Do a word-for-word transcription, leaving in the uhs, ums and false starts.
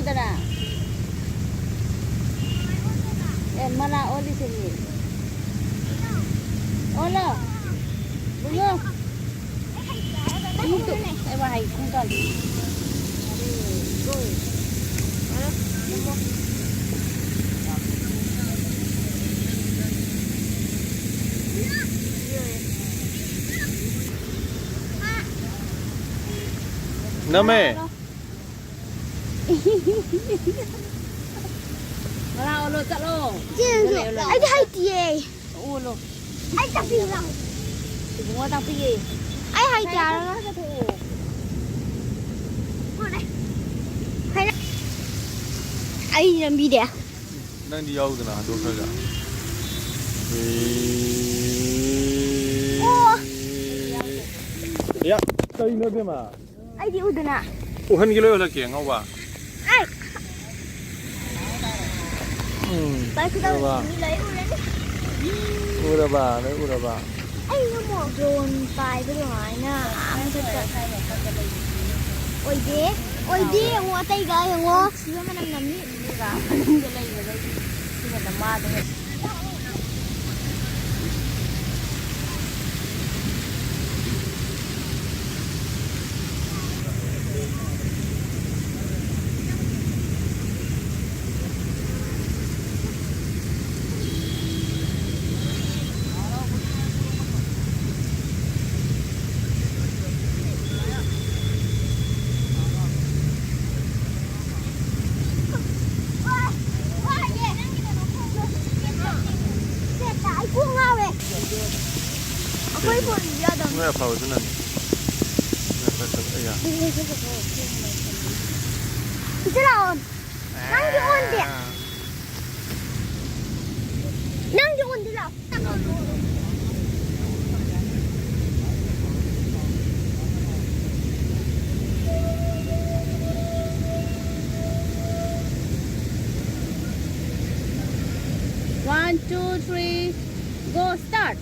ꯇꯔꯥ꯫ ꯑꯦ, ꯃꯅꯥ ꯑꯣꯜꯂꯤꯁꯤꯅꯤ꯫ ꯑꯣꯜꯂꯣ꯫ ꯕꯨꯡꯉꯣ꯫ ꯑꯩ ꯋꯥ ꯍꯥꯏ ꯈꯣꯡ ꯆꯥꯝ꯫ ꯅꯝꯃꯦ꯫ ꯃꯅꯥ ꯑꯣꯜꯂꯣ, ꯆꯠꯂꯣ꯫ ꯆꯦꯟꯁꯨ꯫ ꯑꯣꯜꯂꯣ, ꯑꯣꯜꯂꯣ꯫ ꯑꯩꯗꯤ ꯍꯩꯇꯤꯌꯦ꯫ ꯑꯣꯜꯂꯣ꯫ ꯑꯩ ꯇꯥꯛꯄꯤꯌꯨ ꯂꯥꯎ꯫ ꯏꯕꯨꯡꯉꯣ ꯇꯥꯛꯄꯤꯒꯦ꯫ ꯑꯩ ꯍꯩꯇꯦ ꯍꯥꯏꯔꯒ꯫ ꯍꯩꯔꯦ꯫ ꯑꯩ ꯂꯝꯕꯤꯗꯤ꯫ ꯅꯪꯗꯤ ꯌꯥꯎꯗꯅ ꯍꯟꯗꯣꯛꯈ꯭ꯔꯒ꯫ ꯑꯣ꯫ ꯌꯥ, ꯀꯩꯅꯣ ꯏꯕꯦꯝꯃ? ꯑꯩꯗꯤ ꯎꯗꯅ꯫ ꯎꯍꯟꯒꯦ, ꯂꯣꯏ ꯎꯍꯜꯂꯛꯀꯦ, ꯑꯉꯧꯕ꯫ ꯑꯩ꯫ ꯎꯝ, ꯚꯥꯏ, ꯈꯨꯗꯥꯡ ꯎꯔꯕ? ꯃꯤ ꯂꯣꯏ ꯎꯔꯅꯤ꯫ ꯎꯔꯕ? ꯂꯣꯏ ꯎꯔꯕ? ꯑꯩ ꯉꯝꯃꯣ꯫ ꯗ꯭ꯔꯣꯟ ꯄꯥꯏꯕ ꯑꯗꯨꯃꯥꯏꯅ ꯑꯥ ꯃꯊꯛꯇ꯫ ꯑꯣꯏꯗꯦ꯫ ꯑꯣꯏꯗꯦ, ꯌꯦꯡꯉꯣ, ꯑꯇꯩꯒ ꯌꯦꯡꯉꯣ꯫ ꯊꯤꯕ ꯃꯅꯝ ꯅꯝꯅꯤ꯫ ꯃꯅꯨꯡꯗ ꯂꯩꯕꯗꯒꯤ ꯁꯤꯅ ꯅꯃꯥꯗ꯫ ꯑꯩ ꯀꯣꯛ ꯉꯥꯎꯔꯦ꯫ ꯑꯩꯈꯣꯏ ꯐꯣꯟ ꯌꯥꯗꯕꯅꯤ꯫ ꯅꯣꯏ ꯑꯐꯕꯗꯨꯅꯅꯤ꯫ ꯅꯣꯏ ꯑꯐꯕꯗꯨꯅ꯫ ꯑꯌꯥ꯫ ꯏꯆꯦ ꯂꯥꯛꯑꯣ꯫ ꯅꯪꯗꯤ ꯑꯣꯟꯗꯦ꯫ ꯅꯪꯗꯤ ꯑꯣꯟꯗꯦ ꯂꯥꯛꯑꯣ꯫ One, two, three, go, start.